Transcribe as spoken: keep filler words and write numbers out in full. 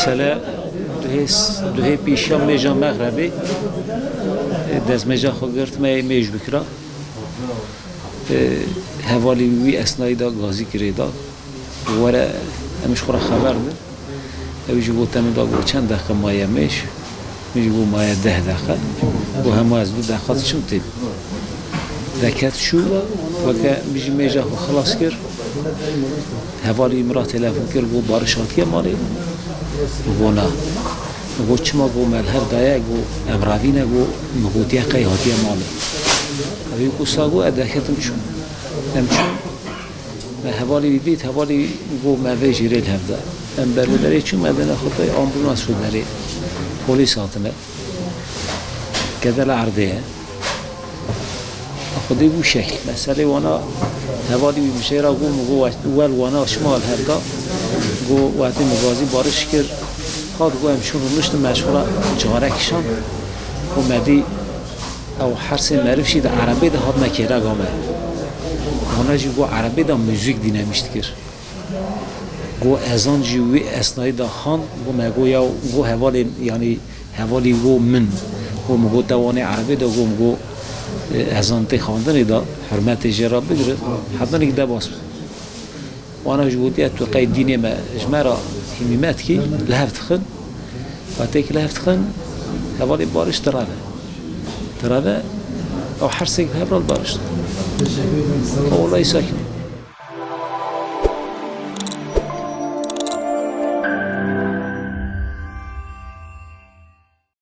Tele duhê, duhê pêşiya mêja mexrebê, e, destmêja xwe girt me yê mêj bikira. E, Hevalî wî esnayî da gazî girê da. Were em ji xwe re xeber din. Ew jî got, tenê da got çend deqe maye mêj. Min jî got maye deh deqe. Got hema ez du deqa diçim tê. Deket çû, weke min jî mêja xwe xilas kir. Hevalî min re telefon kir, got Bariş hatiye malê? Min got na. Min got çima? Got me li hev daye, got em revîne, got min gotiye qey hatiye malê. Ew ê got sa got ez deketim çûm. Em çûn. Me hevalî wî dît, hevalî got me vê jî rê li hev de. Em berwê derê çûn, me dine xwe tê ambulans û derê. Polîs hatine. Kete li erdê ye. Xwedê bû şekil. Meselê wana hevalî wî min jê re got, min got we-, wel wana şima li hev da. Got wextê min gazî Bariş kir, hat got em çûn rûniştin, me ji xwe re cixare kişand. Got me dî ew her sê meriv jî di erebê de hatine kêrega me. Wana jî got erebê de muzîk dînemiş dikir. Got ezan jî wî esnayî de xand, got me got ya, got hevalên, yanî hevalî got min. Got min got te wanê erebê de, got min got, e, ezan tê xandinê de, hurmetê jê re bigire, hetanek debas be. Wana jî gotiye tu qey dînê me ji me re hîmîmet kî, li hev dixin. Wextê ki li hev dixin, hevalê Bariş direve. Direve, ew her sêk bi hev re li Bariş dixin. Wellahî sakin.